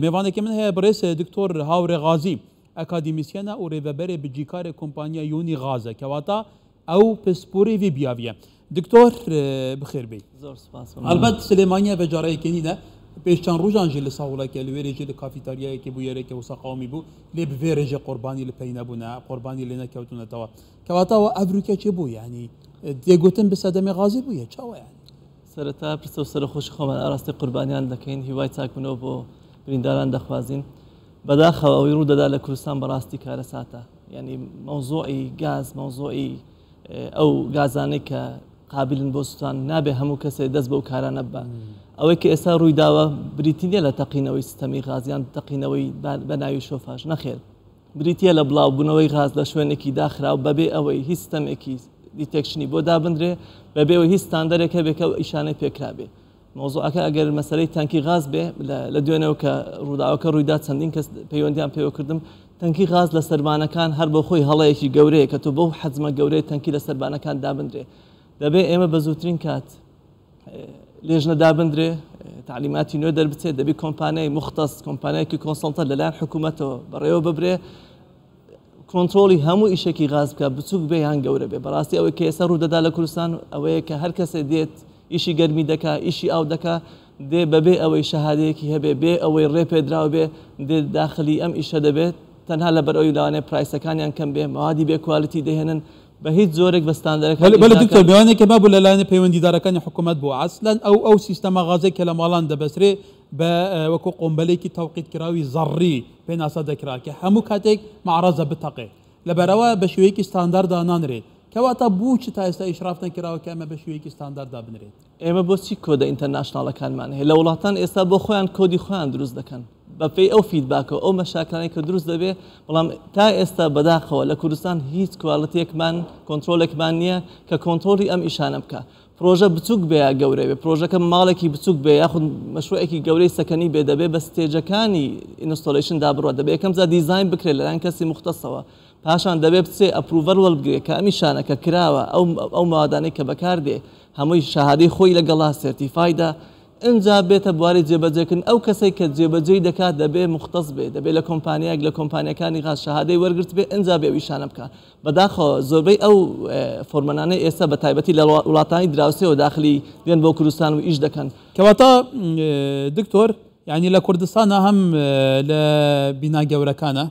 Mêvanekê min heye birêz Doktor Hawrê Xazî, akademîsyene û rêveberê bicîkarê kompaniya Yonî Xaz e. Kewata ew pisporê vê biyaviye. Doktor bi xêr bê. Zor spas. Elbet Silêmaniye ve careyekê nîne. Pêş çend rojan jî li Sawleke li wêrê jî li kafîtaryayekê bûyereke wisa qewimî bû. Lê bi vê rêjê qurbanî li pey nebûne, qurbanî lê nekewtûne tewa. Kewata we ev rûke çêbû yanî tê gotin bi sedemê xazê bûye çawa yanî? سەرەتا پرسە و سەرەخۆشی خۆمان ئاراستەی قوربانیان دەکەین، هیوای چاکبوونەوە بۆ برینداران دەخوازین. بەداخەوە ئەوەی ڕوودەدا لە کوردستان بەڕاستی کارەساتە. یعنی مەوزوعی گاز، مەوزوعی ئەو گازانەی کە قابلن بۆ سوتان، نابێ هەموو کەسێک دەست بەو کارانە ببا. ئەوەی کە ئێستا ڕووی داوە بریتی نییە لە تەقینەوەی سیستەمی غاز یان تەقینەوەی بە ناوی شۆفاژ، نەخێر. بریتییە لە بڵاوبوونەوەی غاز لە شوێنێکی داخراو بەبێ ئەوەی هیچ ستەمێکی detection ی بۆ دابندرێ، بەبێ ئەوەی هیچ ستاندەرێک هەبێ کە ئەو ئیشانەی پێکرابێ. مەوزوعەکە ئەگەر مەسەلەی تەنکی غاز بێ، لە دوێنێەوە کە ڕووداوەکە ڕوویدا چەندین کەس پەیوەندیان پێوە کردم، تەنکی غاز لە سەربانەکان هەر بۆ خۆی هەڵەیەکی گەورەیە کە تۆ بەو حەجمە گەورەیە تەنکی لە سەربانەکان دابندرێ. دەبێ ئێمە بە زووترین کات لێژنە دابندرێ، تەعلیماتی نوێ دەربچێت، دەبی کۆمپانیای مختص، کۆمپانیایەکی consultant لەلایەن حکوومەتەوە بەڕێوە ببرێ، کۆنترۆڵی هەموو ئیشێکی غاز بکە، بچووک بێ یان گەورە بێ. بەڕاستی ئەوەی کە ئێستا ڕوودەدا لە کوردستان ئەوەیە کە هەر کەسێ دێت ئیشی گەرمی دەکا، ئیشی ئاو دەکا، دێ بەبێ ئەوەی شەهادەیەکی هەبێ، بێ ئەوەی ڕێ پێدراو بێ، دێ داخلی ئەم ئیشە دەبێت، تەنها لەبەر ئەوەی لەوانەیە price ەکانیان کەم بێ، مەوادی بێ quality دەهێنن، بە هیچ جۆرێک بە ستاندەرەکان بەلێ بەلێ دکتۆر میوانێکە مابوو لە لایەنە پەیوەندیدارەکانی حکوومەت بوو ئەسلەن ئەو ئەو سیستەمە غازەی کە لە ماڵان دەبەسترێ بە وەکو قۆمبەلێکی تەوقیتکراوی زەڕڕی پێناسە دەکرا کە هەموو کاتێک مەعرەزە بتەقێ لەبەرئەوە بە شێوەیەکی ستاندارد دانانرێت کەواتە بوو چ تا ئێستا ئیشراف نەکراوە کە ئەمە بە شێوەیەکی ستاندارد دابنرێت؟ ئێمە بۆچی کۆدە international ەکانمان هەیە؟ لە وڵاتان ئێستا بۆ خۆیان کۆدی خۆیان دروست دەکەن بەپێی ئەو feedback ە و ئەو مەشاکلانەی کە دروست دەبێ، بەڵام تا ئێستا بەداخەوە لە کوردستان هیچ quality ێکمان کۆنترۆلێکمان نییە کە کۆنترۆلی ئەم ئیشانە بکا. پرۆژە بچووک بێ یا گەورە بێ، پرۆژەکە ماڵێکی بچووک بێ یاخود مەشروعێکی گەورەی سەکەنی بێ، دەبێ بە stage ەکانی installation دا بڕوات، دەبێ یەکەم جار دیزاین بکرێت لەلایەن کەسی موختەسەوە، پاشان دەبێ بچێ approval وەربگرێ کە ئەم ئیشانە کە کراوە ئەو ئەو مەوادانەی کە بەکاردێ هەمووی شەهادەی خۆی لەگەڵا certified ە، ئینجا بێتە بواری جێبەجێکردن، ئەو کەسەی کە جێبەجێی دەکات دەبێ موختەس بێ، دەبێ لە کۆمپانیایەک لە کۆمپانیاکانی غاز شەهادەی وەرگرتبێ ئینجا بێ ئەو ئیشانە بکا. بەداخەوە زۆربەی ئەو فۆرمەنانەی ئێستا بە تایبەتی لە وڵاتانی دراوسێوە داخلی دێن بۆ کوردستان و ئیش دەکەن. کەواتە دکتۆر یانی لە کوردستانا هەم لە بینا گەورەکانە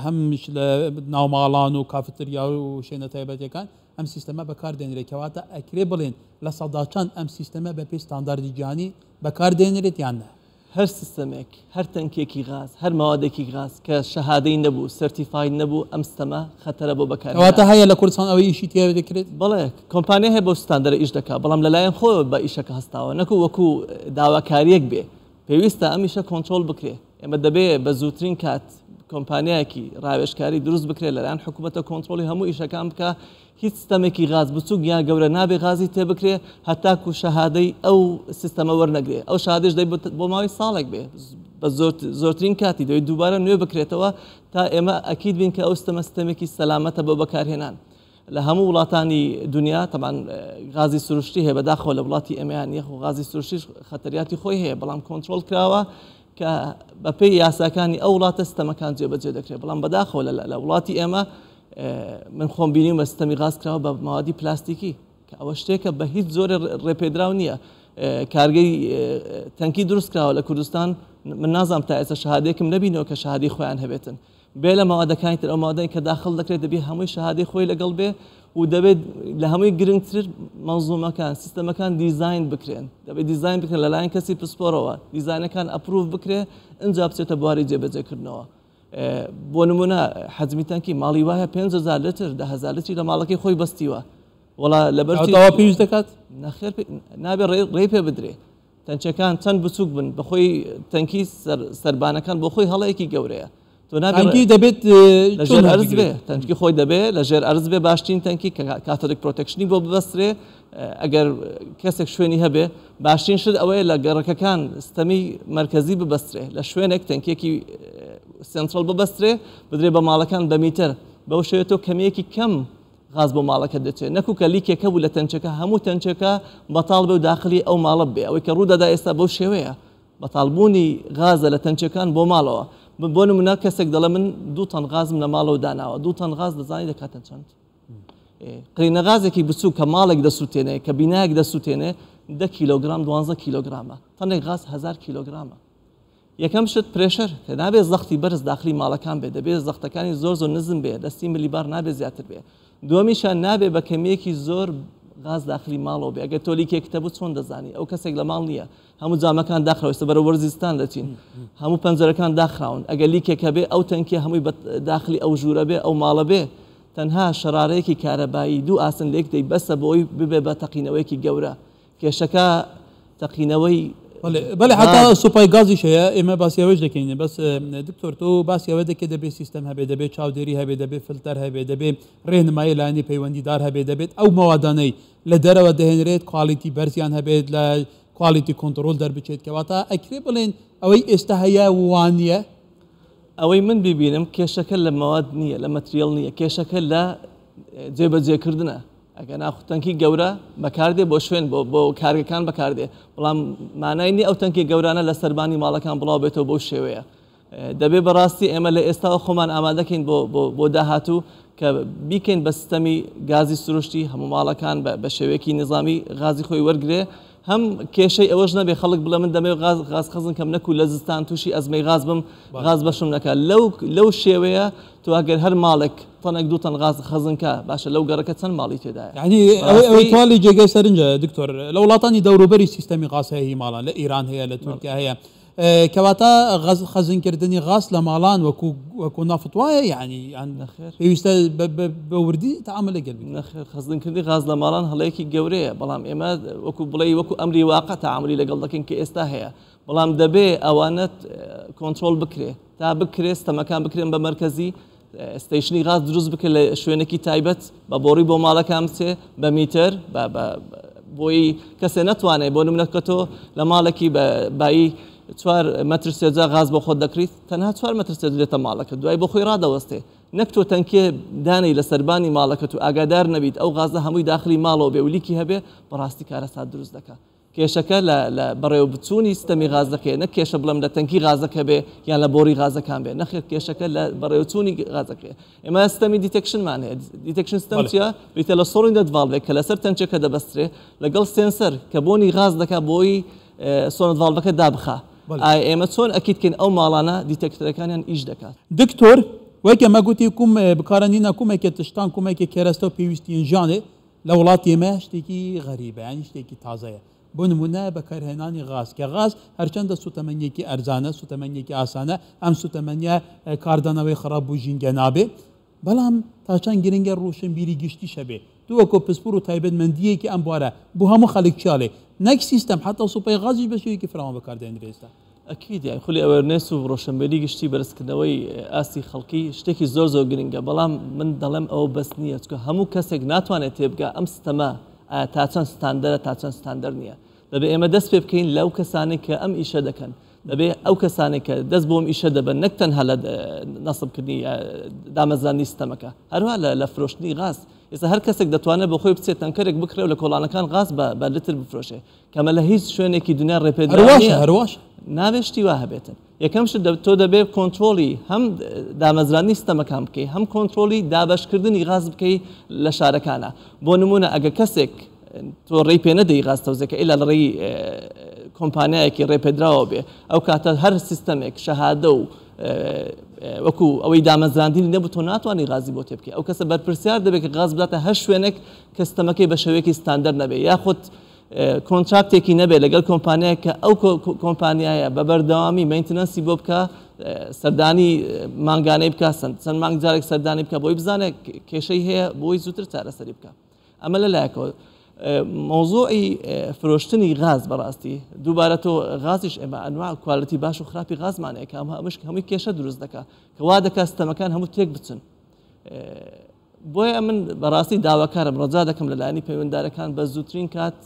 هەمیش لە ناوماڵان و کافتریا و شوێنە تایبەتیەکان ئەم سیستەمە بەکار دێنرێت، کەواتە ئەکرێ بڵێن لە سەدا چەند ئەم سیستەمە بە پێی ستانداردی جیهانی بەکار دێنرێت یان نا؟ هەر سیستەمێک، هەر تەنکێکی غاز، هەر مەوادێکی غاز کە شەهادەی نەبوو، certified نەبوو، ئەم ستەمە خەتەرە بۆ بەکارهێنان. کەواتە هەیە لە کوردستان ئەوەی ئیشی تیا دەکرێت؟ بەڵێ، کۆمپانیا هەیە بەو ستاندەرە ئیش دەکات، بەڵام لەلایەن خۆیەوە بە ئیشەکە هەستاوە، نەکو وەکو داواکارییەک بێ. پێویستە ئەم ئیشە کۆنترۆڵ بکرێ. ئێمە دەبێ بە زووترین کات کۆمپانیایەکی ڕاوێژکاری دروست بکرێت لەلایەن حکوومەتە کۆنترۆڵی هەموو ئیشەکان بکا، هیچ ستەمێکی غاز بچووک یان گەورە نابێ غازی تێ بکرێ هەتاکوو شەهادەی ئەو سیستەمە وەرنەگرێ. ئەو شەهادەیش دەبێ بۆ ماوەی ساڵێک بێ، بە زۆرترین کاتی دەبێ دووبارە نوێ بکرێتەوە تا ئێمە ئەکید بین کە ئەو ستەمە ستەمێکی سەلامەتە بۆ بەکارهێنان. لە هەموو وڵاتانی دنیا تەبعەن غازی سروشتی هەیە، بەداخەوە لە وڵاتی ئێمەیان نییە، خۆ غازی سروشتیش خەتەریاتی خۆی هەیە، بەڵام کۆنترۆڵ کراوە کە بەپێی یاساکانی ئەو وڵاتە ستەمەکان جێبەجێ دەکرێت. بەڵام بەداخەوە لە وڵاتی ئێمە من خۆم بینیومە ستەمی غاز کراوە بە مەوادی پلاستیکی کە ئەوە شتێکە بە هیچ جۆرێ ڕێپێدراو نییە. کارگەی تەنکی دروست کراوە لە کوردستان، من نازانم تا ئێستا شەهادەیەکم نەبینەوە کە شەهادەی خۆیان هەبێتن. بێ لە مەوادەکانی تر، ئەو مەوادانەی کە داخڵ دەکرێت دەبێت هەمووی شەهادەی خۆی لەگەڵ بێ و دەبێت لە هەمووی گرنگتر مەنزومەکان، سیستەمەکان دیزاین بکرێن، دەبێت دیزاین بکرێن لەلایەن کەسی پسپۆرەوە، دیزاینەکان approve بکرێ ئینجا بچێتە بواری جێبەجێکردنەوە. بۆ نمونە حەجمی تەنکی ماڵی وایە 5000 لتر 10000 لتری لە ماڵەکەی خۆی بەستیوە، وەڵا لەبەر تەوا پێویست دەکات؟ نەخێر، نابێ ڕێی پێ بدرێ. تەنکیەکان چەند بچووک بن بەخۆی تەنکی سەربانەکان بۆ خۆی هەڵەیەکی گەورەیە. تۆ نابێ تەنکی دەبێت لە ژێر ئەرز بێ، تەنکی خۆی دەبێ لە ژێر ئەرز بێ، باشترین تەنکی کە cathodic protection ی بۆ ببەسترێ. ئەگەر کەسێک شوێنی هەبێ باشترین شت ئەوەیە لە گەڕەکەکان ستەمی مەرکەزی ببەسترێ، لە شوێنێک تەنکیەکی سێنترال ببەسترێ بدرێ بە ماڵەکان بە میتەر، بەو شێوەیە تۆ کەمیەکی کەم غاز بۆ ماڵەکەت دەچێت، نەکو کە leak ێک هەبوو لە تەنکەکە هەموو تەنکەکە بەتاڵ بێ و داخلی ئەو ماڵە بێ. ئەوەی کە ڕوودەدا ئێستا بەو شێوەیە. بەتاڵبوونی غازە لە تەنکیەکان بۆ ماڵەوە. بۆ نمونە کەسێک دەڵێ من 2 تەن غازم لە ماڵەوە داناوە، 2 تەن غاز دەزانی دەکاتن چەند؟ قرینە غازێکی بچوو کە ماڵێک دەسووتێنێ، کە بینایەک دەسووتێنێ، 10 کیلۆگرام 12 کیلۆگرامە، تەنێک غاز 1000 کیلۆگرامە. یەکەم شت pressure کە نابێت زەختی بەرز داخلی ماڵەکان بێت، دەبێت زەختەکانی زۆر زۆر نزم بێت، لە 30 میلیبار نابێت زیاتر بێت. دووەمیشان نابێت بە کەمیەکی زۆر غاز داخلی ماڵەوە بێ. ئەگەر تۆ leak ێک هەبوو چۆن دەزانی؟ ئەو کەسێک لە ماڵ نییە، هەموو جامەکان داخراوە، ئێستا بەرەو وەرزستان دەچین، هەموو پەنجەرەکان داخراون، ئەگەر leak ێک هەبێ ئەو تەنکیە هەمووی داخلی ئەو ژوورە بێ، ئەو ماڵە بێ، تەنها شەرارەیەکی کارەبایی دوو ئاسن لێک دەی بەسە بۆی ببێ بە تەقینەوەیەکی گەورە. کێشەکە تەقینەوەی بەڵێ حتا سوپای گازیش هەیە، ئێمە باسی ئەوەش دەکەین. بەس دکتۆر تۆ باسی ئەوە دەکەی دەبێت سیستەم هەبێ، دەبێت چاودێری هەبێ، دەبێت فلتەر هەبێ، دەبێت ڕێنمایی لایەنی پەیوەندیدار هەبێ، دەبێت ئەو مەوادانەی لە دەرەوە دەهێنرێت quality بەرزیان هەبێت، لە quality control دەربچێت. کەواتە ئەکرێ بڵێن ئەوەی ئێستا هەیە وانییە؟ ئەوەی من ببینم کێشەکە لە مەواد نییە، لە material نییە، کێشەکە لە جێبەجێکردنە. ئەگەر ناخ تەنکی گەورە بەکاردێ بۆ شوێن بۆ کارگەکان بەکاردێ، بەڵام مانای نییە ئەو تەنکی گەورانە لە سەربانی ماڵەکان بڵاو بێتەوە بەو شێوەیە. دەبێ بەڕاستی ئێمە لە ئێستاوە خۆمان ئامادەکەین بۆ داهاتوو کە بیکەین بە سیستەمی گازی سروشتی، هەموو ماڵەکان بە شێوەیەکی نظامی غازی خۆی وەرگێ، هەم کێشەی ئەوەش نەبێ خەڵک بڵێ من دەمەوێت غاز خەزن کەم نەکو لە زستان تووشی ئەزمەی غاز بم، غاز بەشم نەکا. لەو شێوەیە تو ئەگەر هەر ماڵێک تەنێک دوو تەن غاز خەزنکە، باشە لەو گەڕەکە چەند ماڵی تێدایە؟ یعنی ئەوەی توالی جێگەی سەرنجە دکتۆر، لە وڵاتانی دەوروبەری سیستەمی غاز هەیە ماڵان، لە ئێران هەیە، لە تورکیا هەیە، کەواتە خەزنکردنی غاز لە ماڵان وەکو نەفت وایە؟ یعنی پێویستە بە وردی تەعامل لەگەڵ بکرێت. نەخێر، خەزنکردنی غاز لە ماڵان هەڵەیەکی گەورەیە، بەڵام ئێمە وەکو بڵێ وەکو ئەمری واقع تەعاملی لەگەڵ دەکەین کە ئێستا هەیە، بەڵام دەبێ ئەوانەت کۆنترۆڵ بکرێ تا بکرێ ستەمەکان بکرێن بە مەرکەزی، station ی غاز دروست بکرێت لە شوێنێکی تایبەت بە بۆڕی بۆ ماڵەکان بچێ بە میتەر، بۆی کەسێ نەتوانێت. بۆ نمونە کە تۆ لە ماڵێکی بایی 4 مەتر سێجا غاز بۆ خۆت دەکڕیت، تەنها 4 مەتر سێجا دێتە ماڵەکە، دوای بۆ خۆی ڕادەوەستێ. نەک تۆ تەنکێ دانەی لە سەربانی ماڵەکەت و ئاگادار نەبیت ئەو غازە هەمووی داخلی ماڵەوە بێ و leak ی هەبێ، بەڕاستی کارەسات دروست دەکات. کێشەکە لە بەڕێوەبچوونی سیستەمی غازەکەیە، نەک کێشە بڵێم لە تەنکی غازەکە بێ یان لە بۆڕی غازەکان بێ، نەخێر کێشەکە لە بەڕێوەچوونی غازەکەیە. ئێمە سیستەمی detection مان هەیە. detection system چییە؟ بریتە لە solenoid valve ێک کە لەسەر تەنکیەکە دەبەسترێ لەگەڵ sensor کە بۆنی غاز دەکات بۆی solenoid valve ەکە دابخا. ئایا ئێمە چۆن ئەکیدکەین ئەو ماڵانە detector ەکانیان ئیش دەکات؟ دکتۆر وەکە مەگوتی کوم بکارەنینا کومێکە تشتان کومێکی کەرەستە و پێویستیین ژیانێ لە وڵاتی ئێمە شتێکی غەریبە، یعنی شتێکی تازەیە. بۆ نمونە بەکارهێنانی غاز، کە غاز هەرچەندە سوتەمەنیەکی ئەرزانە، سوتەمەنیەکی ئاسانە، ئەم سوتەمەنیە کاردانەوەی خراپ بۆ ژینگە نابێ، بەڵام تا چەند گرنگە ڕۆشنبیری گشتیش هەبێ. تو وەکو پسپۆر و تایبەتمەندیەکی ئەم بوارە بۆ هەموو خەڵک چیاڵێ، نەک سیستەم، حتا سوپای غازیش بە شێوەیەکی فراوان بەکاردێنرێ ئێستا. ئەکید، یعنی خولی awareness و ڕۆشنبیری گشتی بەرزکردنەوەی ئاستی خەڵکی شتێکی زۆر زۆر گرنگە، بەڵام من دەڵێم ئەوە بەس نییە، چونکە هەموو کەسێک ناتوانێت تێبگا ئەم ستەمە تا چەند ستاندەرە تا چەند ستاندەر نییە. دەبێ ئێمە دەست پێ بکەین لەو کەسانێک کە ئەم ئیشە دەکەن، دەبێ ئەو کەسانێک کە دەست بۆم ئیشە دەبن نەک تەنها لە نەسبکردنی دامەزراندنی ستەمەکە، هەروەها لە فرۆشتنی غاز. ئێستا هەر کەسێک دەتوانێت بۆ خۆی بچێت تەنکەرێک بکڕێ و لە کۆڵانەکان غاز بە لتر بفرۆشێ، کەمە لە هیچ شوێنێکی دنیا ڕێپێدراو نییە. هەرواشە نابێت شتی وا هەبێتن. یەکەم شت تۆ دەبێت کۆنترۆڵی هەم دامەزراندنی ستەمەکان بکەی، هەم کۆنترۆڵی دابەشکردنی غاز بکەی لە شارەکانە. بۆ نمونە ئەگەر کەسێک تۆ ڕێی پێ نەدەی غاز تەوزیعەکە ئیلا لە ڕێی کۆمپانیایەکی ڕێپێدراوە بێ، ئەو کاتە هەر سیستەمێک شەهادە و وەکو ئەوەی دامەزراندنی نەبوو تۆ ناتوانانی غازی بۆ تێ بکەی. ئەو کەسە بەرپرسیار دەبێت کە غاز بداتە هەر شوێنێک کە ستەمەکەی بە شێوەیەکی ستاندەر نەبێ، یاخود contract ێکی نەبێت لەگەڵ کۆمپانیای کە ئەو کۆمپانیایە بە بەردەوامی maintenance ی بۆ بکە، سەردانی مانگانەی بکە، چەند مانگ جارێک سەردانی بکە بۆی بزانێت کێشەی هەیە بۆی زووتر چارەسەری بکە. ئەمە لەلایەکەوە. مەوزوعی فرۆشتنی غاز بەڕاستی دووبارە تۆ غازیش ئێمە ئەنواع quality باش و خراپی غازمان هەیە کە ئەمەش هەمووی کێشە دروست دەکات کە وا دەکات ستەمەکان هەموو تێک بچن. بۆیە من بەڕاستی داواکارم ڕەجا دەکەم لە لایەنی پەیوەنددارەکان بە زووترین کات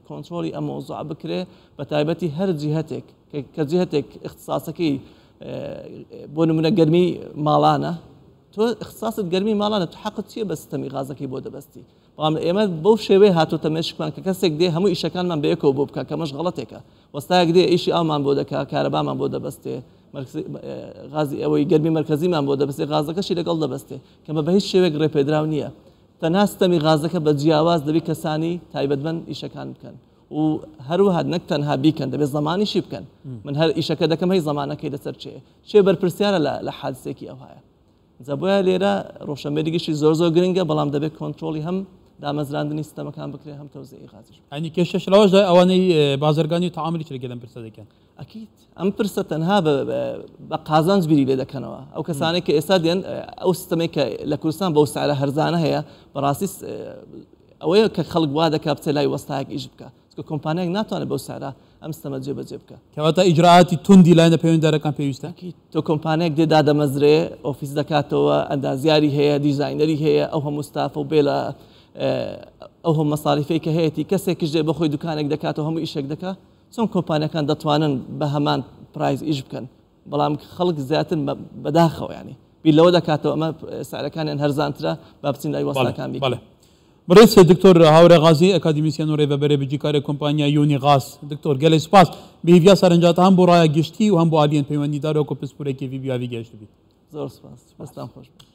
کۆنترۆڵی ئەم مەوزوعە بکرێ، بە تایبەتی هەر جیهتێک کە جیهتێک اختصاصەکەی بۆ نمونە گەرمی ماڵانە، تۆ اختصاصت گەرمی ماڵانە، تۆ حەقت چییە بە سیستەمی غازەکەی بۆ دەبەستی؟ بەڵام ئێمە بەو شێوەیە هاتۆتە مێشکمان کە کەسێک دێ هەموو ئیشەکانمان بەیەکەوە بۆ بکە، کەمەش غەڵەتێکە. وەستایەک دێ ئیشی ئاومان بۆ دەکا، کارەبامان بۆ دەبەستێ، غازی ئەوەی گەرمی مەرکەزیمان بۆ دەبەستێ، غازەکەشی لەگەڵ دەبەستێ، کە بە هیچ شێوەیەک ڕێپێدراو نییە. تەنها ستەمی غازەکە بە جیاواز دەبێت کەسانی تایبەتمەند ئیشەکان بکەن و هەروەها نەک تەنها بیکەن، دەبێت زەمانیشی بکەن. من هەر ئیشەکە دەکەم هەی زەمانەکەی لەسەر چێ، چێ بەرپرسیارە لە حادسێکی ئەوهایە. جا بۆیە لێرە ڕۆشنبیری گشتی زۆر زۆر گرنگە، بەڵام دەبێت کۆنترۆڵی هەم دامەزراندنی سیستەمەکان بکرێت هەم تەوزیعی غازیش. یعنی کێشەش لەوەشدا ئەوانەی بازرگانی و تەعامولی چ لەگەڵ ئەم پرسە دەکەن؟ ئەکید ئەم پرسە تەنها بە قازانج بیری لێ دەکەنەوە. ئەو کەسانەی کە ئێستا دێن ئەو سیستەمەی کە لە کوردستان بەو سعرە هەرزانە هەیە، بەڕاستی ئەوەیە کە خەڵک وا دەکا بچێت لای وەستایەک ئیش بکە، چونکە کۆمپانیایەک ناتوانێت بەو سعرە ئەم سیستەمە جێبەجێ بکە. کەواتە ئیجرائاتی توندی لایەنە پەیوەندیدارەکان پێویستە؟ ئەکید تۆ کۆمپانیایەک دێ دادەمەزرێ، ئۆفیس دەکاتەوە، ئەندازیاری هەیە، دیزاینەری هەیە، ئەو هەموو ستافە و بێ لە ئەو هەموو مەساریفەی کە هەیەتی، کەسێکیش دێ بە خۆی دوکانێک دەکاتەوە هەموو ئیشێک دەکا. چۆن کۆمپانیاکان دەتوانن بە هەمان price ئیش بکەن؟ بەڵام خەڵک زیاتر بەداخەوە ینی بیر لەوە دەکاتەوە ئەمە سعرەکانیان هەرزانترە، با بچین لای وەستاکان بیکەین. بەڵێ بەڕێز دکتۆر هاورێ غازی، ئەکادیمیسیەن و رێڤەبەرێ بجیکارێ کۆمپانیا یونی غاز. دکتۆر گەلێ سوپاس بە هیڤیا سەرنجاتە هەم بۆ ڕایە گشتی و هەم بۆ ئالیەن پەیوەندیدار وەکو پسپۆرێکی ڤی بیاڤی گەشتبیت. زۆر سوپاس، دەستان خۆش بێت.